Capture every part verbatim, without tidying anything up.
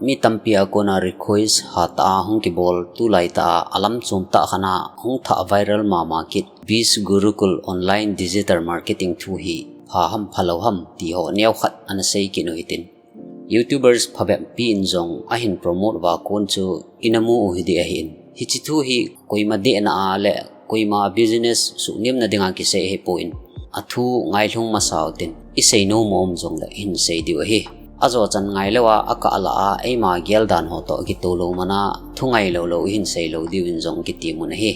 Mi tampi a kona request hatah a hung kibol, tulai tah a alam chom tah khat a hung thah viral mama kit Biz Gurukul online digital marketing thu hi pha ham phalou ham ti ho neokhat ana sei kit u hitin. YouTubers phabep pi in jong ahin promote uva kon chu ina mu u hi ding ahin. Hiche thu hi koima dehna a le koima business suhnemna dinga kisei ahipon, athu ngailhung masa utin, isei nom um jongle hin sei diu ahi. Ajo chan ngailou a, akah lah a, eima geldan ho toh kitoh lou mana, thu ngailou lou hin sei lou diu in jong kiti mun ahi.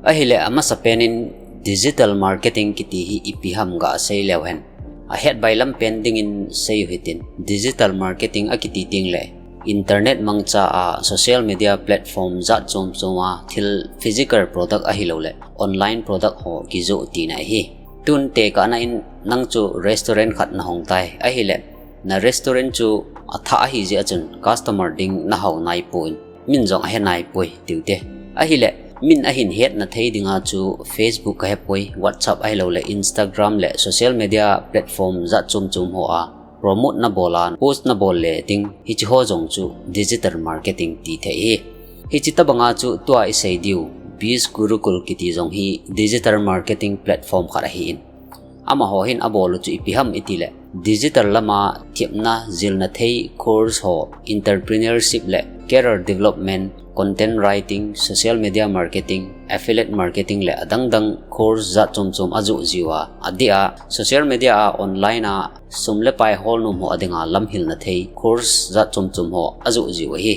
Ahile amasapen in digital marketing kiti hi ipi ham gasei leu hen. Ahet bai lam pen dingin sei u hitin, digital marketing akiti tengle internet mangcha a social media platform jat chom chom a thil physical product ahilouleh online product ho kijoh tina ahi. Tun tekahna in nang chu restaurant khat nahong tai ahile, na restaurant chu athah ahi jeh a chun customer ding nahao naipon, min jong ahe naipoi tiu te. Ahile, min ahin hetna thei dinga chu Facebook kahepoi, WhatsApp ahilouleh Instagram le social media platform jat chom chom ho a promote nabol a, post nabol le ding, hiche ho jong chu digital marketing ti thei ahi. Hiche tobanga chu tua isei diu Biz Gurukul kiti jong hi digital marketing platform khat ahin. Amaho hin abol u chu ipi ham itile, digital lama thepna jilna thei course ho, entrepreneurship le career development, content writing, social media marketing, affiliate marketing le adang dang course jat chom chom ajoh jiu a, adeh a social media a online a sum le pai hol nom ho adinga lamhilna thei course jat chom chom ho ajoh jiu ahi.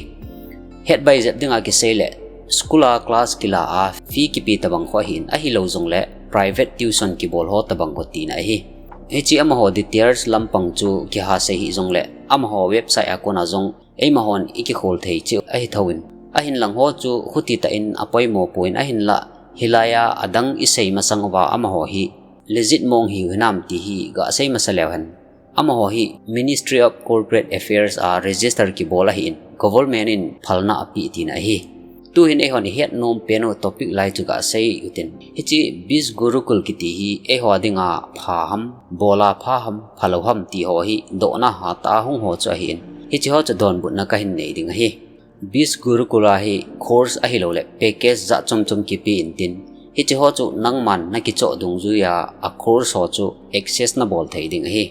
Het bai jep dinga kisei le, school a class kila a fee kipe tabang ho ahin, ahilou jongle private tuition kibol ho tabang ho tina ahi. Hiche amaho details lampang chu kiha sei hih jongle, amaho website a kona jong eimahon ikikhol thei cheh ahi thouvin. Ahinlang ho chu khuti tah in apoimo pon ahinlah, hilai a adang isei masang uva amaho hi legit mong hiu hinam ti hi gasei masa leu hen. Amaho hi Ministry of Corporate Affairs a register kibol ahin, government in phalna apeh tina ahi. Tuhin eihon ihet nom pen u topic lai chu gasei utin. Hiche Biz Gurukul kiti hi eiho dinga pha ham, bol a pha ham, phalou ham ti ho hi dohna hatah a hung ho chu ahin. Hiche ho chu donbutna kahin nei ding ahi. Biz Gurukul a hi course ahilouleh package jat chom chom kipe intin, hiche ho chu nangman nakichoh dungjuia a course ho chu access nabol thei ding ahi.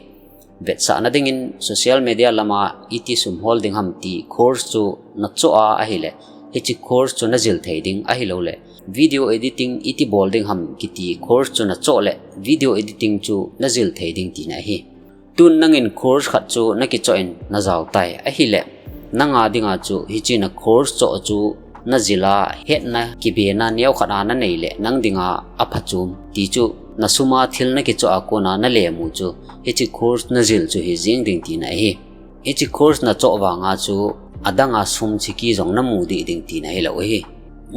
Vetsahna dingin social media lama iti sum hol ding ham ti course chu nachoh a ahile, hiche course chu najil thei ding ahilouleh, video editing iti bol ding ham kiti course chu nachoh le, video editing chu najil thei ding tina ahi. Tun nangin course khat chu nakichoh in najao tai ahile, nanga dinga chu hiche na course choh chu najil a, hetna kibena neokhat a nanei le nang dinga aphachom ti chu, nasum a thil nakichoh a kona nalemu chu, hiche course najil chu hijeng ding tina ahi. Hiche course nachoh vanga chu adanga sum chiki jong namu deh ding tina hilou ahi.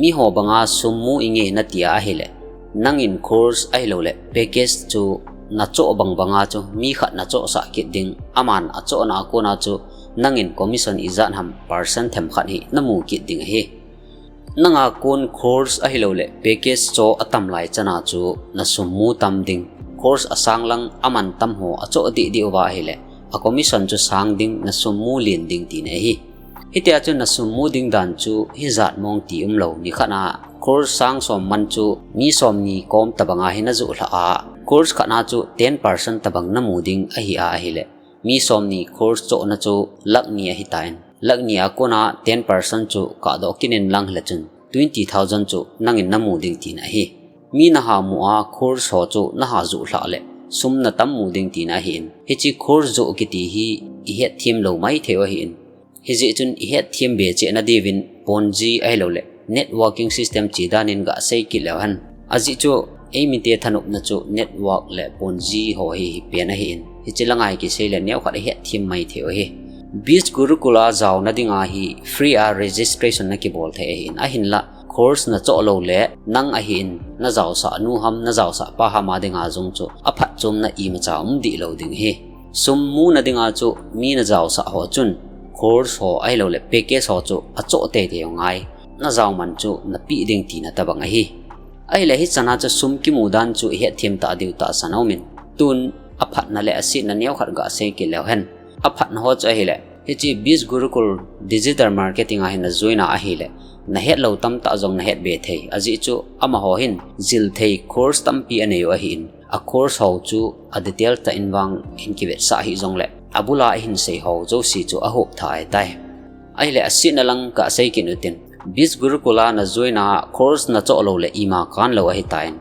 Miho banga sum mu inge natia ahile, nangin course ahilouleh package chu nachoh bang banga chu mi khat nachohsah kit ding, aman achohna a kona chu nangin commission ijat ham percent themkhat hi namu kit ding ahi. Nanga kon course ahilouleh package choh atam lai chana chu nasum mu tam ding, course asang lang aman tam ho achoh deh deh uva ahile, a commission chu sang ding, nasum mu len ding tina ahi. Hitia chu nasum mu ding dan chu hijat mong ti umlou, nikhat a course sang som man chu mi somni kom tabanga hi najoh lhah a, course khat a chu ten percent tabang namu ding ahi a ahile, mi somni course chohna chu lakh ni ahitan, lakh ni a kona ten percent chu kahdoh kit in lang hile chun twenty thousand chu nangin namu ding tina ahi. Mi naha mu a course ho chu naha joh lhah le sum natam mu ding tina ahin. Hiche course joh kiti hi ihetthem lou maithei u ahin. Hijeh chun ihetthem be cheh nadiuvin Ponzi ahilouleh networking system che danin gasei kit leu hen. Ajeh chu eimite thanopna chu network le Ponzi ho hi hipen ahin. Hiche langa hi kisei le neokhat ihetthem maithei u ahi. Biz Gurukul a jaona dinga hi free a registration nakibol thei ahin, ahinlah course nachoh lou le nang ahin, najaosah nu ham, najaosah pa ham a dinga jong chu aphatchomna imacha um deh lou ding ahi. Sum muna dinga chu mi najaosah ho chun course ho ahilouleh package ho chu achoh teitei u ngai, najao man chu napeh ding tina tobang ahi. Ahile hichana chu sum kimu dan chu ihetthem tah diu tahsan aumin, tun aphatna le asetna neokhat gasei kit leu hen. Aphatna ho chu ahile, Hiche Biz Gurukul Digital Marketing a hin na join a ahile, na het lou tamtah jong na het be thei. Ajeh chu amaho hin jil thei course tampi anei u ahin, a course ho chu a detail tah in vang hin kivetsah hih jongle, abula ahin sei ho jouse chu ahop tha ahitai. Ahile asetna lang kasei kit utin, Biz Gurukul a na join a course na choh lou le ima kan lou ahitan.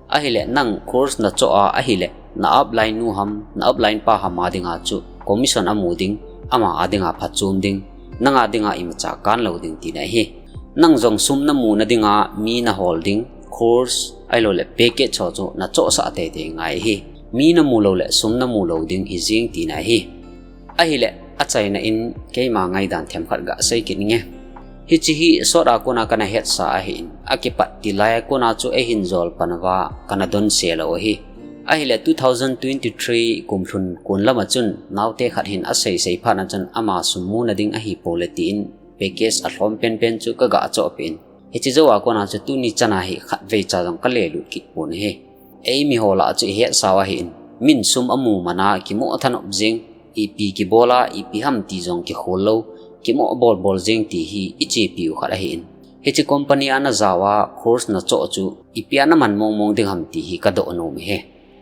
Ahile nang course na choh a ahile, na upline nu ham, na upline pa ham a dinga chu commission amu ding, ama a dinga phachom ding, nang a dinga imacha kan lou ding tina ahi. Nang jong sum na muna dinga mi na hol ding, course, ahilouleh package ho chu na chohsah teitei ngai ahi. Mi na mu lou le sum na mu lou ding hi jing tina ahi. Ahile, achaina in keima ngaidan themkhat gasei kit inge. Hiche hi sot a kona kana hetsa ahin, akipat tilai a kona chu eihin jol pan uva kana donse lou ahi. Ahile two thousand twenty-three kum lhun kon lama chun naote khat hin asei sei phat a chun ama sum muna ding ahipoi le tin package alhom penpen chu kaga chohpeh in. Hiche jou a kona chu tuni chan a hi khatvei cha jong kalelut kit pon ahi. Eimi ho lah a chu ihetsa u ahin, min sum amu man a kimoh thanop jeng, ipi kibol a, ipi ham ti jong kikhol lou, kimoh bolbol jeng ti hi ichepi u khat ahin. Hiche company a na jao a course na choh chu ipi a na man mongmong ding ham ti hi kadoh nom ahi.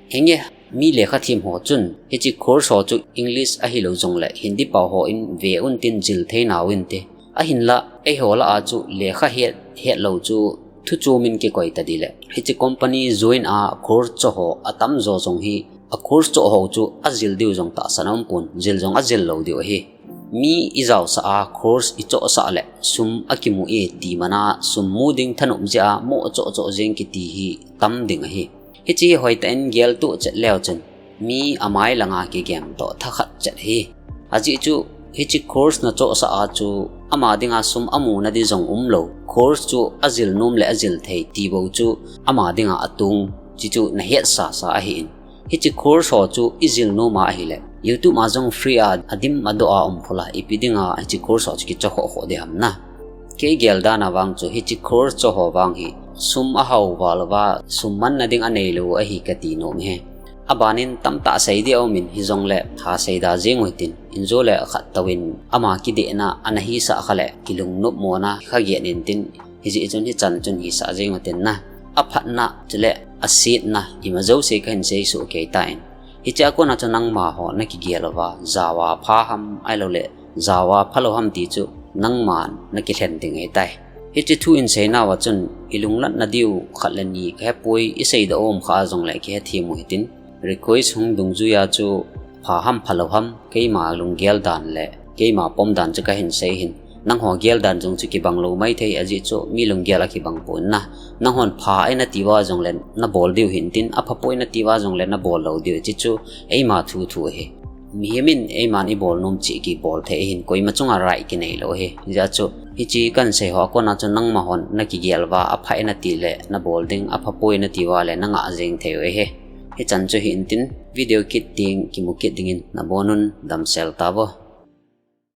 Hinge, mi lekha them ho chun hiche course ho chu English ahilou jongle Hindi pao hon ve un tin jil thei nauvinte. Ahinlah, eiho lah a chu lekha het, hetlou chu thuchom in kikoi tadih le, hiche company join a course choh ho atamjo jong hi a course choh ho chu ajil diu jong tahsan aumpon, jil jong ajil lou diu ahi. Mi ijaosah a course ichohsah le sum akimu e ti man a sum mu ding thanop jeh a moh choh choh jeng kiti hi tam ding ahi. Hiche hi hoitah in geltoh chet leu chun mi amai langa kigem toh thakhat chet ahi. Ajeh chu hiche course na chohsah a chu ama dinga sum amuna di jong umlou, course chu ajil nom le ajil thei ti bou chu ama dinga atong, hiche chu na hetsasa ahin. Hiche course ho chu ijil nom a ahile, YouTube a jong free a adim adoh a um phula, ipi dinga hiche course ho chu kichoh khoh khoh ding ham na. Kei gel dan a vang chu hiche course choh ho vang hi sum ahao val uva sum manna ding aneilou ahi kati nom ahi. Abanin tamtah sei ding aumin hijongle tha seida jeng u hitin, injo le khat touvin ama kidehna ana hisah kha le kilungnop mona kha get intin, hijeh chun hichan chun hisah jeng u hitin na. Aphatna chule asetna ima jouse kahin seisoh kei tan. Hiche a kona chu nangma ho nakigel uva jao a pha ham ahiloule jao a phalou ham ti chu nangman nakilhen ding ahitai. Hiche thu in seinauva chun ilunglatna diu khat le ni kahepoi, iseidoh um kha jongle kihethem u hitin, request hung dungjuia chu pha ham phalou ham, keima lunggel dan le keima pom dan chu kahin sei hin. Nangho gel dan jong chu kibang lou maithei, ajeh chu mi lunggel a kibang pon na. Nanghon pha e nati uva jongle nabol diu hintin, aphapoi nati uva jongle nabol lou diu, hiche chu eima thuthu ahi. Mihem in eiman ibol nom cheh kibol thei ahin, koima chunga right kinei lou ahi. Hijeh a chu hiche kahin sei ho a kona chu nangma hon nakigel uva, apha e nati le nabol ding, aphapoi nati uva le nangah jeng thei u ahi. Hichan chu hintin, video kit ding kimu kit dingin nabonun damsel tauvo.